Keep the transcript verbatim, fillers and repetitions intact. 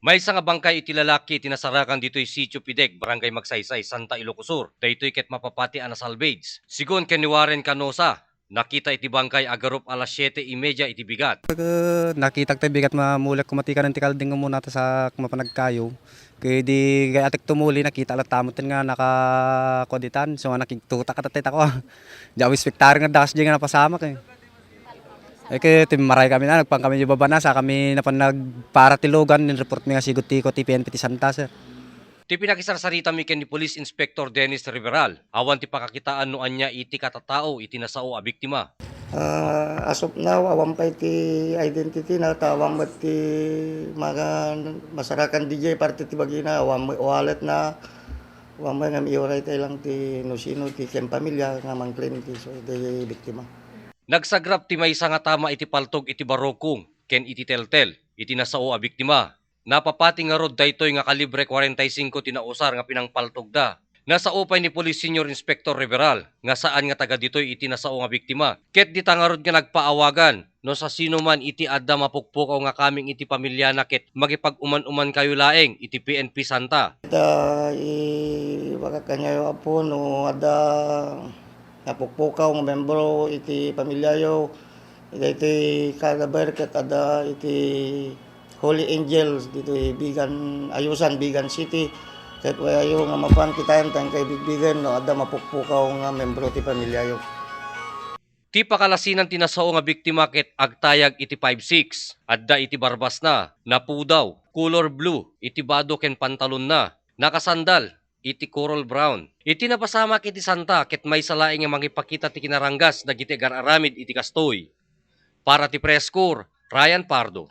Maysa nga bangkay iti lalaki iti nasarakan ditoy Sitio Pideg, Barangay Magsaysay, Santa Ilocos Sur. Daytoy ket mapapati a nasalvage. Sigun ken ni Warren Canosa, nakita iti bangkay agarup alas siete y media iti bigat. Ket nakitak ti bigat, mamulek koma ti kanen ti kalding nga umuna ta sa mapanagkayo. Ket di gayatek tumuli, nakita latta met nga nakakuaditan. So, nakigtutak a tatay tako, ah. Di ako inspektar nga dakas di nga napasamak, eh. Eh, ket timmaray kami na, nagpan kami di babana, sa kami napan nagpara ti lugan, nin-report mi nga sigut ti ko ti P N P ti Santa, sir. Ti pinakisarsaritami ken ni Police Inspector Dennis Riveral, awan ti pakakitaan no ania iti katatao iti nasao a biktima. Ah, as of now, awan pay ti identity na, ta awan met ti mga masarakan diay parte ti bagina, awan met wallet na, awan met nga miuray tayo lang ti no sino ti ken pamilya nga mangclaim ti, so, ti biktima. Nagsagrap ti maysa nga tama iti paltog iti barukong ken iti teltel iti nasao a biktima. Napapati ngarud daytoy nga kalibre kwarenta y singko ti nausar nga pinangpaltogda. Nasao pay ni Police Senior Inspector Riveral nga saan nga taga ditoy iti nasao nga biktima. Ket dita ngarud nga nagpaawagan no sasinoman iti adda mapukpukaw nga kameng iti pamilyana ket makipag-uman-umankayo laeng iti P N P Santa. Ta, ibagak kaniayo, Apo, no adda napukpukaw nga membro iti pamilyayo, daytoy cadaver ket adda iti Holy Angels ditoy Bigan, Ayusan, Bigan City. Ket wayayo nga mapan kitaen ta inkay bigbigen no adda mapukpukaw nga membro ti pamilyayo. Ti pakalasinan ti nasao nga biktima ket agtayag iti five six. Adda iti barbasna, napudaw, color blue, iti bado ken pantalonna, nakasandal, iti coral brown. Iti napasamak iti Santa ket maysa laeng nga mangipakita ti kinaranggas dagiti agar-aramid iti kastoy. Para ti Press Corps, Ryan Pardo.